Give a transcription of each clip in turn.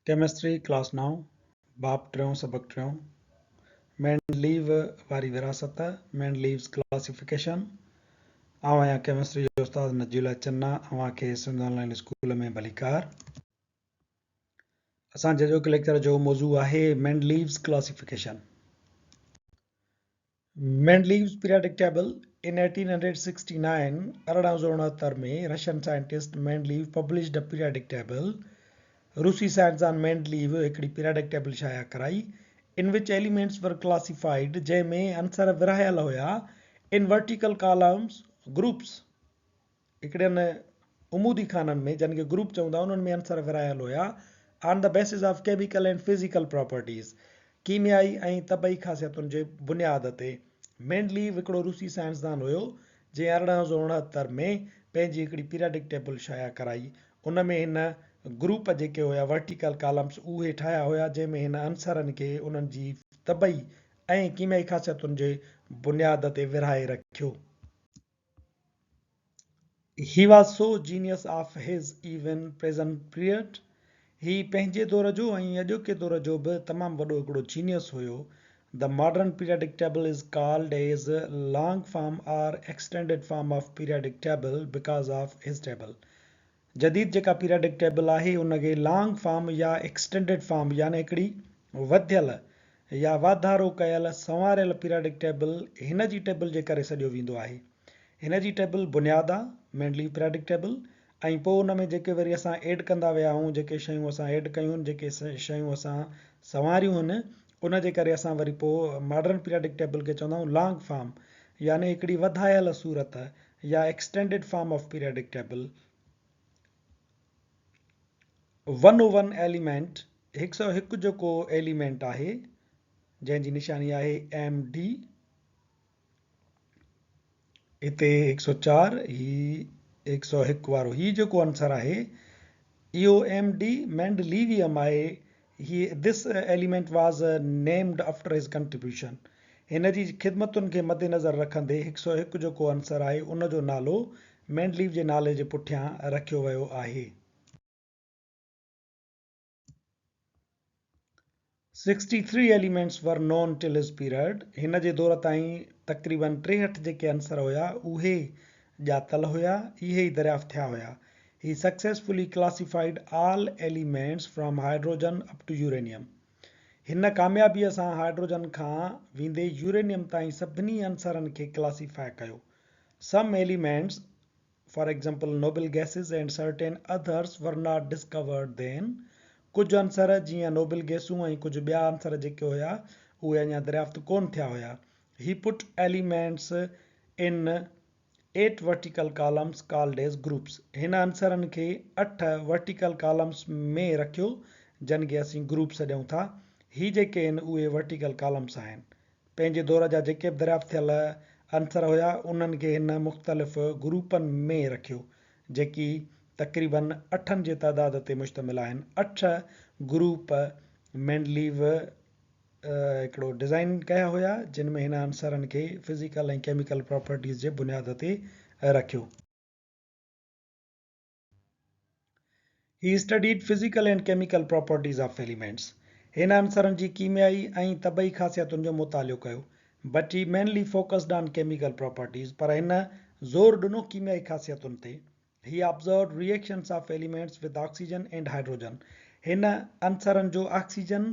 Chemistry class نائون، باب ٽيون سبق ٽيون، مينڊليو واري ورهاست، Mendeleev's Classification، آئون آهيان ڪيمسٽري جو استاد نجي الله چنا، اوهان کي سنڌ آن لائين اسڪول ۾ ڀليڪار. اسان جي اڄوڪي ليڪچر جو موضوع آهي Mendeleev's classification. Mendeleev's periodic table, In 1869, 1869 ۾، Russian scientist Mendeleev published a periodic table, روسي سائنسدان مينڊليو هڪڙي پيرياڊڪ ٽيبل شايع ڪرائي، in which elements were classified، جنهن ۾ عنصر ورهايل هيا، in vertical columns، groups، هڪڙين عمودي خانن ۾، جن کي گروپ چئون ٿا، انهن ۾ عنصر ورهايل هيا، on the basis of chemical and physical properties، ڪيميائي ۽ طبعي خاصيتن جي بنياد تي. مينڊليف هڪڙو روسي سائنسدان هيو، جنهن 1869 ۾ پنهنجي هڪڙي پيرياڊڪ ٽيبل شايع ڪرائي. ان ۾ هن گروپ جيڪي هيا Vertical Columns اهي ٺاهيا هيا، جنهن ۾ هن عنصرن کي انهن جي طبعي ۽ ڪيميائي خاصيتن جي بنياد تي ورهائي رکيو. He was so genius of his even present period. هي پنهنجي دور جو ۽ اڄوڪي دور جو به تمام وڏو هڪڙو genius have. The modern periodic table is called as long form or extended form of periodic table because of his table. جديد جيڪا پيرياڊڪ ٽيبل آهي ان کي لانگ فارم يا ايڪسٽينڊيڊ فارم يعني هڪڙي وڌيل يا واڌارو ڪيل سنواريل پيرياڊڪ ٽيبل هن جي ٽيبل جي ڪري سڏيو ويندو آهي. هن جي ٽيبل بنياد آ، مينڊليف پيرياڊڪ ٽيبل، ۽ پوء ان ۾ جيڪي وري اسان ايڊ ڪندا ويا آهيون جيڪي شيون اسان ايڊ ڪيون جيڪي شيون اسان سنواريون هن ان جي ڪري اسان وري پوء ماڊرن پيرياڊڪ ٽيبل کي چوندا آهيون لانگ فارم يعني هڪڙي وڌايل صورت يا extended form of periodic table. One o one element, 101 جيڪو ايليمينٽ آهي جنهن جي نشاني آهي ايم ڊي، هتي 104 هي 101 وارو هي جيڪو عنصر آهي اهو ايم ڊي مينڊليويم آهي. هي This element was named after his contribution هن جي خدمتن کي مدنظر رکندي 101 جيڪو عنصر آهي ان جو نالو مينڊليف جي نالي جي پٺيان رکيو ويو آهي. Sixty three elements were known till his period هن جي دور تائين تقريباً 63 جيڪي عنصر هيا اهي ڄاتل هيا، اهي ئي دريافت ٿيا هيا. He successfully classified all elements from hydrogen up to uranium. هن ڪاميابيء سان هائيڊروجن کان ويندي يورينيم تائين سڀني عنصرن کي ڪلاسيفاء ڪيو. Some elements, for example noble gases and certain others were not discovered then. ڪجهه عنصر جيئن نوبل گئسون ۽ ڪجهه ٻيا عنصر جيڪي هيا اهي اڃا دريافت ڪونه ٿيا هيا. He put elements in eight vertical columns called as groups هن عنصرن کي اٺ ورٽيڪل ڪالمز ۾ رکيو جن کي اسين گروپ سڏيون ٿا. هي جيڪي آهن اهي ورٽيڪل ڪالمز آهن. پنهنجي دور جا جيڪي به دريافت ٿيل عنصر هيا انهن کي هن مختلف گروپن ۾ رکيو جيڪي تقريباً اٺن جي تعداد تي مشتمل آهن. اٺ گروپ مينڊليو هڪڙو ڊزائين ڪيا هيا جن ۾ هن عنصرن کي فزيڪل ۽ ڪيميڪل پراپرٽيز جي بنياد تي رکيو. He studied physical and chemical properties of elements. هن عنصرن جي ڪيميائي ۽ طبعي خاصيتن جو مطالعو ڪيو. But he mainly focused on chemical properties. پر هن زور ڏنو ڪيميائي خاصيتن تي. He observed reactions of elements with oxygen and hydrogen. هن عنصرن جو آڪسيجن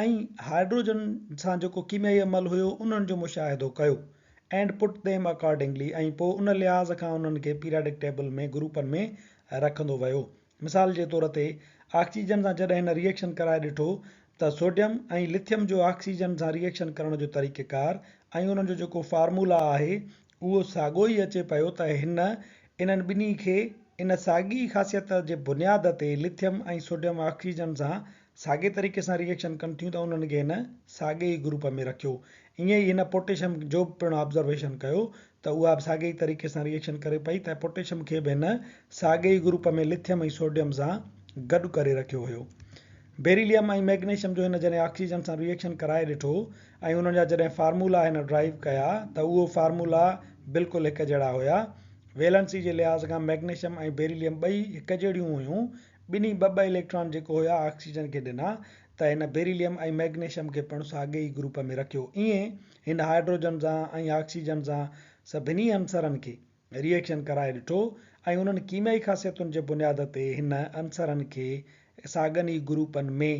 ۽ هائيڊروجن سان جيڪو ڪيميائي عمل هيو انهن جو مشاهدو ڪيو and put them accordingly ۽ پوء ان لحاظ کان انهن کي پيرياڊڪ ٽيبل ۾ گروپن ۾ رکندو ويو. مثال جي طور تي آڪسيجن سان جڏهن هن ريئيڪشن ڪرائي ڏٺو ته سوڊيم ۽ لٿيم جو آڪسيجن سان ريئيڪشن ڪرڻ جو طريقيڪار ۽ انهن جو جيڪو فارمولا آهي اهو ساڳيو ئي اچي پيو ته هن انهن ٻنهي کي ان ساڳي ئي خاصيت جي بنياد تي لٿيم ۽ سوڊيم آڪسيجن سان ساڳئي طريقي سان ريئيڪشن ڪن ٿيون ته انهن کي هن ساڳئي ئي گروپ ۾ رکيو. ائين ئي هن پوٽيشم جو به پڻ آبزرويشن ڪيو ته اها به ساڳئي ئي طريقي سان ريئيڪشن ڪري پئي ته پوٽيشم کي به هن ساڳئي ئي گروپ ۾ لٿيم ۽ سوڊيم سان گڏ ڪري رکيو هيو. بيريليم ۽ مئگنيشيم جو هن جڏهن آڪسيجن سان ريئيڪشن ڪرائي ڏٺو ۽ انهن جا جڏهن فارمولا هن ڊرائيو ڪيا ته اهو فارمولا بلڪل هڪ جهڙا هيا. ويلنسي جي لحاظ کان مئگنيشيم ۽ بيريليم ٻئي هڪ جهڙيون هيون. ٻنهي ٻه ٻه اليڪٽران جيڪو هيا آڪسيجن کي ڏنا ته هن بيريليم ۽ مئگنيشيم کي پڻ ساڳئي ئي گروپ ۾ رکيو. ائين هن هائڊروجن سان ۽ آڪسيجن سان سڀني عنصرن کي ري ايڪشن ڪرائي ڏٺو ۽ انهن ڪيميائي خاصيتن جي بنياد تي هن عنصرن کي ساڳن ئي گروپن ۾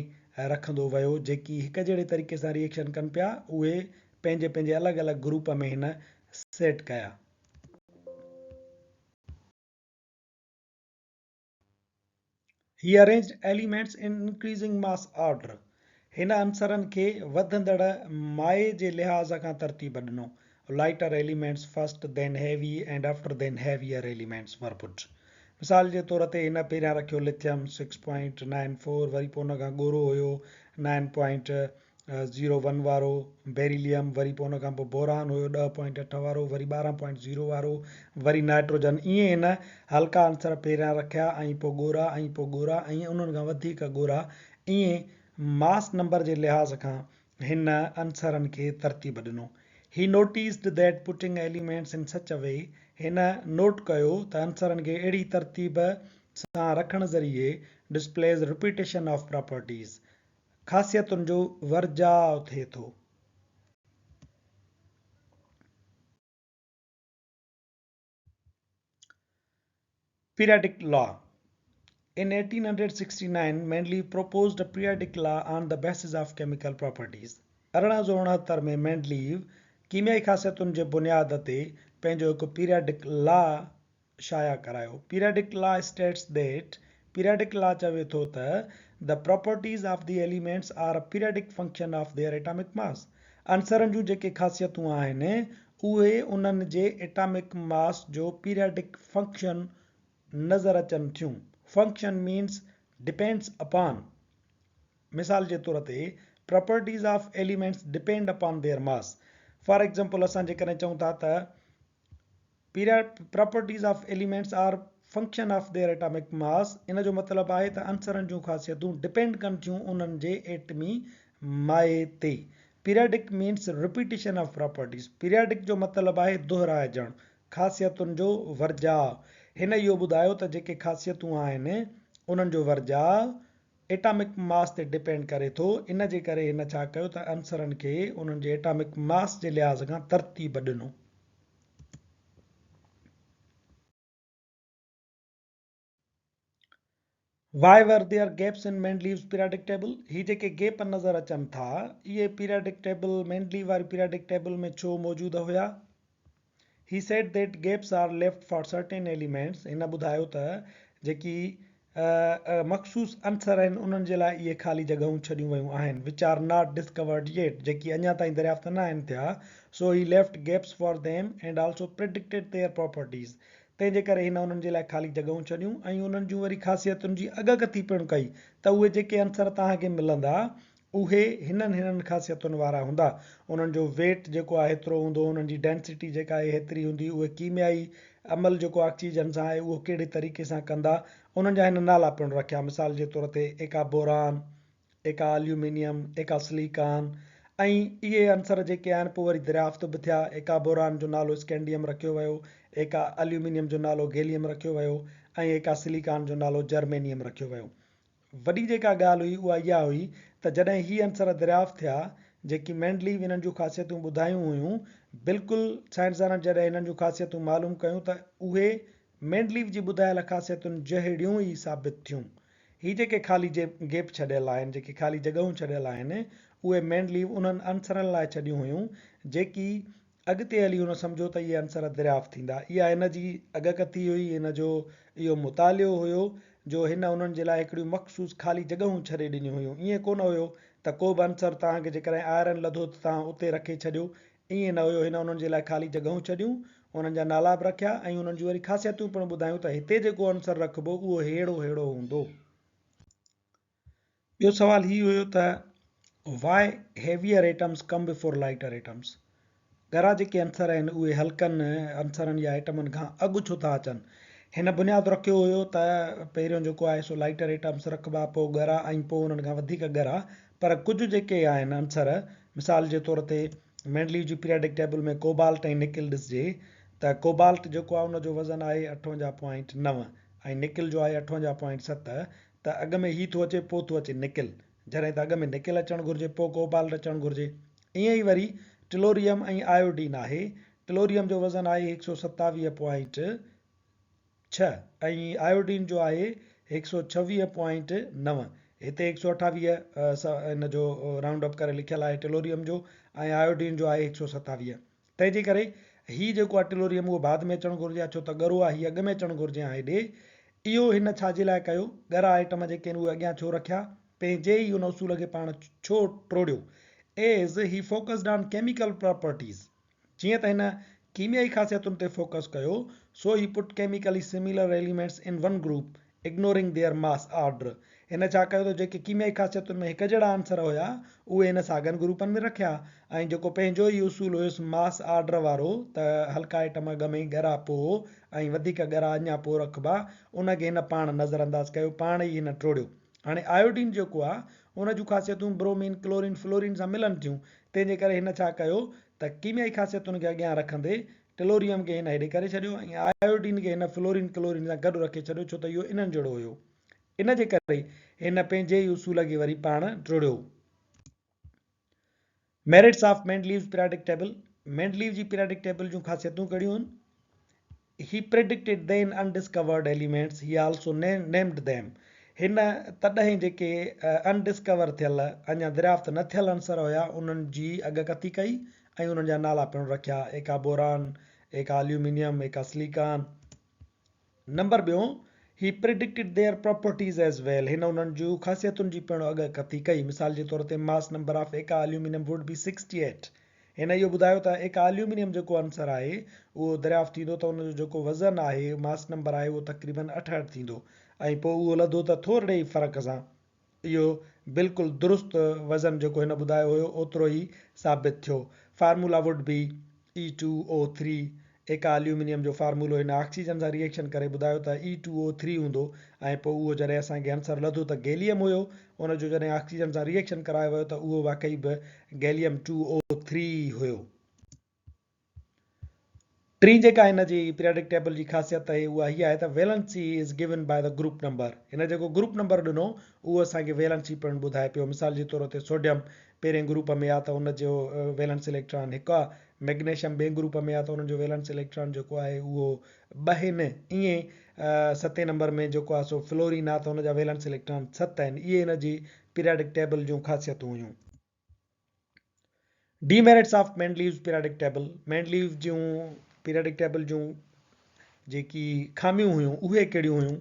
رکندو ويو جيڪي هڪ جهڙي طريقي سان ري ايڪشن ڪن پيا اهي پنهنجي پنهنجي الڳ الڳ گروپ ۾ هن سيٽ ڪيا. He arranged elements in increasing mass order هن عنصرن کي وڌندڙ مايي جي لحاظ کان ترتيب ڏنو. Lighter elements first then heavy and after then heavier elements were put. مثال جي طور تي هن پهريان رکيو لٿيم 6.94 وري پوء ان کان ڳورو هيو 9. زيرو ون وارو بيريليم، وري پوء ان کان پوء بوران هيو ڏهه پوائنٽ اٺ وارو، وري 12 پوائنٽ زيرو وارو، وري نائٽروجن ائين هن هلڪا عنصر پهريان رکيا ۽ پوء ڳورا ۽ پوء ڳورا ۽ انهن کان وڌيڪ ڳورا ائين ماس نمبر جي لحاظ کان هن عنصرن کي ترتيب ڏنو. He noticed that putting elements in such a way هن نوٽ ڪيو ته عنصرن کي اهڙي ترتيب سان رکڻ ذريعي displays repetition of properties خاصيتن جو ورجاء ٿئي ٿو. Periodic law, In 1869 Mendeleev proposed a periodic law on the basis of chemical properties. 1869 ۾ Mendeleev ڪيميائي خاصيتن جي بنياد تي پنهنجو هڪ پيرياڊڪ لا شايع ڪرايو. Periodic law states that, periodic law چوي ٿو ته، the properties of the elements are a periodic function of their atomic mass. عنصرن جون جيڪي خاصيتون آهن اهي انهن جي ايٽامڪ ماس جو پيرياڊڪ فنڪشن نظر اچن ٿيون. Function means depends upon. مثال جي طور تي properties of elements depend upon their mass. For example اسان جيڪڏهن چئون ٿا ته properties of elements are function of their atomic mass ان جو مطلب آهي ته عنصرن جون خاصيتون ڊپينڊ ڪن ٿيون انهن جي ايٽمي مايي تي. Periodic means repetition of properties periodic جو مطلب آهي دهرائجڻ، خاصيتن جو ورجاء. هن اهو ٻڌايو ته جيڪي خاصيتون آهن انهن جو ورجاء ايٽامڪ ماس تي ڊپينڊ ڪري ٿو ان جي ڪري هن ڇا ڪيو ته عنصرن کي انهن جي ايٽامڪ ماس جي لحاظ کان ترتيب ڏنو. Why were there gaps in Mendeleev's periodic table? هي جيڪي گيپ نظر اچن ٿا، اهي پيرياڊڪ ٽيبل، مينڊليو واري پيرياڊڪ ٽيبل ۾ ڇو موجود هيا؟ He said that gaps are left for certain elements هن ٻڌايو ته جيڪي مخصوص عنصر آهن انهن جي لاء اهي خالي جڳهون ڇڏيون ويون آهن which are not discovered yet جيڪي اڃا تائين دريافت نه آهن ٿيا so he left gaps for them and also predicted their properties تنهن جي ڪري هن انهن جي لاء خالي جڳهون ڇڏيون ۽ انهن جون وري خاصيتن جي اڳڪٿي پڻ ڪئي ته اهي جيڪي عنصر توهان کي ملندا اهي هنن هنن خاصيتن وارا هوندا. انهن جو ويٽ جيڪو آهي هيترو هوندو، انهن جي ڊينسٽي جيڪا آهي هيتري هوندي، اهي ڪيميائي عمل جيڪو آڪسيجن سان آهي اهو ڪهڙي طريقي سان ڪندا، انهن جا هن نالا پڻ رکيا، مثال جي طور تي ايڪا بوران، ايڪا اليومينيم، ايڪا سليڪان ۽ اهي عنصر جيڪي آهن پوء وري دريافت به ٿيا، ايڪا بوران جو نالو اسڪينڊيم رکيو ويو، ايڪا اليومينيم جو نالو گيليم رکيو ويو ۽ ايڪا سليڪان جو نالو جرمينيم رکيو ويو. وڏي جيڪا ڳالهه هئي اها اها هئي ته جڏهن هي عنصر دريافت ٿيا، جيڪي مينڊليف انهن جون خاصيتون ٻڌايون هيون، بلڪل سائنسدانن جڏهن انهن جون خاصيتون معلوم ڪيون ته اهي مينڊليف جي ٻڌايل خاصيتن جهڙيون ئي ثابت ٿيون. هي جيڪي خالي گيپ ڇڏيل آهن، جيڪي خالي جڳهون ڇڏيل آهن، اهي مينڊليف انهن عنصرن لاء ڇڏيون هيون، جيڪي اڳتي هلي هن سمجهيو ته اهي عنصر دريافت ٿيندا. اها هن جي اڳڪٿي هئي، هن جو اهو مطالعو هيو جو هن انهن جي لاء هڪڙيون مخصوص خالي جڳهون ڇڏي ڏنيون هيون. ائين ڪونه هيو ته ڪو به عنصر توهان کي جيڪڏهن آئرن لڌو ته توهان اتي رکي ڇڏيو. ائين نه هيو. هن انهن جي لاء خالي جڳهون ڇڏيون، انهن جا نالا به رکيا ۽ انهن جون وري خاصيتون پڻ ٻڌايون ته هتي جيڪو عنصر رکبو اهو ههڙو ههڙو هوندو. ٻيو سوال هي هيو ته Why heavier atoms come before lighter atoms؟ ڳرا جيڪي عنصر آهن اهي هلڪن عنصرن يا ايٽمن کان اڳ ڇو ٿا اچن؟ هن بنياد رکيو هيو ته پهريون جيڪو آهي سو لائيٽر ايٽمس رکبا پوء ڳرا ۽ پوء انهن کان وڌيڪ ڳرا پر ڪجهه جيڪي آهن عنصر مثال جي طور تي مينڊليف جي پيرياڊڪ ٽيبل ۾ ڪوبالٽ ۽ نڪل ڏسجي ته ڪوبالٽ جيڪو آهي ان جو وزن آهي 58.9 ۽ نڪل جو آهي 58.7. ته اڳ ۾ هي ٿو اچي پوء ٿو اچي نڪل، جڏهن ته اڳ ۾ نڪل اچڻ گهرجي پوء ڪوبالٽ اچڻ گهرجي. ائين ئي وري ٽلوريم ۽ آيوڊين آهي، ٽلوريم جو وزن آهي هڪ سئو 27 پوائنٽ ڇهه ۽ آيوڊين جو آهي هڪ سئو 26 پوائنٽ نو. هتي هڪ سئو 28 ان جو رائونڊ اپ ڪري لکيل آهي ٽلوريم جو ۽ آيوڊين جو آهي هڪ سئو 27. تنهن جي ڪري هي جيڪو آهي ٽلوريم اهو بعد ۾ اچڻ گهرجي ها ڇو ته ڳرو آهي هي اڳ ۾ اچڻ گهرجي ها هيڏي. اهو هن ڇا جي لاء ڪيو؟ ڳرا آئٽم جيڪي آهن اهي اڳيان ڇو رکيا؟ پنهنجي ئي ان اصول کي پاڻ ڇو ٽوڙيو؟ As he focused on chemical properties جيئن ته هن ڪيميائي خاصيتن تي فوڪس ڪيو، so he put chemically similar elements in one group, ignoring their mass order. هن ڇا ڪيو ته جيڪي ڪيميائي خاصيتن ۾ هڪ جهڙا عنصر هيا، اهي هن ساڳن گروپن ۾ رکيا ۽ جيڪو پنهنجو ئي اصول هيس ماس آرڊر وارو ته هلڪا ائٽم اڳ ۾ ڳرا پوء ۽ وڌيڪ ڳرا اڃا پوء رکبا، ان کي هن پاڻ نظرانداز ڪيو، پاڻ ئي هن ٽوڙيو. هاڻي آيوڊين جيڪو آهي، ان جون خاصيتون برومين، ڪلورين، فلورين سان ملن ٿيون، تنهن جي ڪري هن ڇا ڪيو ته ڪيميائي خاصيتن کي اڳيان رکندي ٽلوريم کي هن هيڏي ڪري ڇڏيو ۽ آيوڊين کي هن فلورين، ڪلورين سان گڏ رکي ڇڏيو ڇو ته اهو انهن جهڙو هيو. ان جي ڪري هن پنهنجي ئي اصول کي وري پاڻ ٽوڙيو. Merits of Mendeleev's periodic table, Mendeleev جي پيرياڊڪ ٽيبل جون خاصيتون ڪهڙيون هن؟ He predicted then undiscovered elements, he also named them. هن تڏهن جيڪي انڊسڪور ٿيل، اڃا دريافت نه ٿيل عنصر هيا، انهن جي اڳڪٿي ڪئي ۽ انهن جا نالا پڻ رکيا، ايڪا بوران، ايڪا اليومينيم، ايڪا سليڪان. نمبر ٻيون، He predicted their properties as well، هن انهن جون خاصيتن جي پڻ اڳڪٿي ڪئي. مثال جي طور تي mass number of eka aluminium would be 68. هن اهو ٻڌايو ته ايڪا اليومينيم جيڪو عنصر آهي اهو دريافت ٿيندو ته ان جو جيڪو وزن آهي، ماس نمبر آهي، اهو تقريباً 68 ٿيندو ۽ پوء اهو لڌو ته ٿورڙي ئي فرق سان اهو بلڪل درست وزن جيڪو هن ٻڌايو هيو اوترو ئي ثابت ٿيو. Formula would be E two O three eka aluminium جو فارمولو هن آڪسيجن سان ري ايڪشن ڪري ٻڌايو ته اي ٽو او ٿري هوندو ۽ پوء اهو جڏهن اسان کي عنصر لڌو ته گيليم هيو ان جو جڏهن آڪسيجن سان ري ايڪشن ڪرايو ويو ته اهو واقعي به گيليم ٽو او ٿري هيو. ٽين جيڪا هن جي پيرياڊڪ ٽيبل جي خاصيت آهي اها هيء آهي ته valency is given by the group number هن جيڪو گروپ نمبر ڏنو اهو اسان کي ويلنسي پڻ ٻڌائي پيو مثال جي طور تي سوڊيم پهرين گروپ ۾ آهي ته ان جو ويلنس اليڪٽران هڪ آهي ميگنيشيم ٻئين گروپ ۾ آهي ته ان جو ويلنس اليڪٽران جيڪو آهي اهو ٻه آهن ائين ستين نمبر ۾ جيڪو آهي سو فلورين آهي ته ان جا ويلنس اليڪٽران ست آهن اهي هن جي پيرياڊڪ ٽيبل جون خاصيتون هيون. Demerits of Mendeleev's periodic table, Mendeleev June periodic table جون جيڪي خاميون هيون اهي ڪهڙيون هيون؟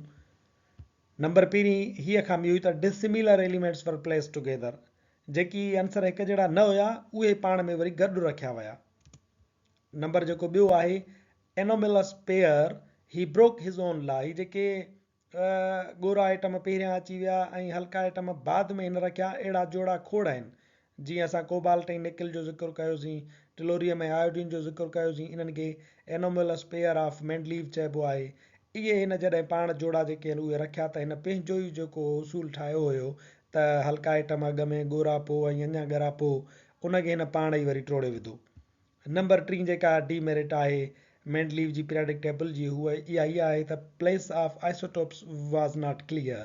نمبر پهرين هيء خامي هئي ته Dissimilar elements were placed together جيڪي عنصر هڪ جهڙا نه هيا اهي پاڻ ۾ وري گڏ رکيا ويا. نمبر جيڪو ٻيو آهي Anomalous pair he broke his own law هي جيڪي ڳورا ائٽم پهريان اچي ويا ۽ هلڪا ائٽم بعد ۾ هن رکيا، اهڙا جوڙا کوڙ آهن. جيئن اسان ڪوبالٽ ۽ نڪل جو ذڪر ڪيوسين، ٽلوريم ۽ آيوڊين جو ذڪر ڪيوسين، انهن کي اينوميلس پيئر آف مينڊليف چئبو آهي. اهي هن جڏهن پاڻ جوڙا جيڪي آهن اهي رکيا ته هن پنهنجو ئي جيڪو اصول ٺاهيو هيو ته هلڪا ائٽم اڳ ۾، ڳورا پوء ۽ اڃا ڳرا پوء، ان کي هن پاڻ ئي وري ٽوڙي وڌو. نمبر ٽين جيڪا ڊي ميرٽ آهي مينڊليف جي پيرياڊڪ ٽيبل جي هوء اها هيء آهي ته place of isotopes was not clear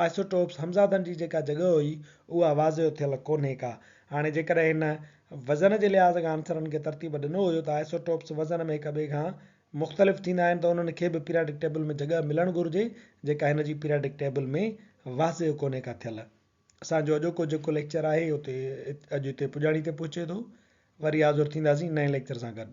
isotopes همزادن جي جيڪا جڳهه هئي اها واضح ٿيل ڪونهي ڪا. هاڻي جيڪڏهن هن وزن جي لحاظ کان عنصرن کي ترتيب ڏنو هيو ته آئسوٽوپس وزن ۾ هڪ ٻئي کان مختلف ٿيندا آهن ته انهن کي به پيرياڊڪ ٽيبل ۾ جڳهه ملڻ گهرجي جيڪا هن جي پيرياڊڪ ٽيبل ۾ واضح ڪونهي ڪا ٿيل. اسان جو اڄوڪو جيڪو ليڪچر آهي اتي اڄ هتي پڄاڻي تي پهچي ٿو. وري حاضر ٿينداسين نئين ليڪچر سان گڏ.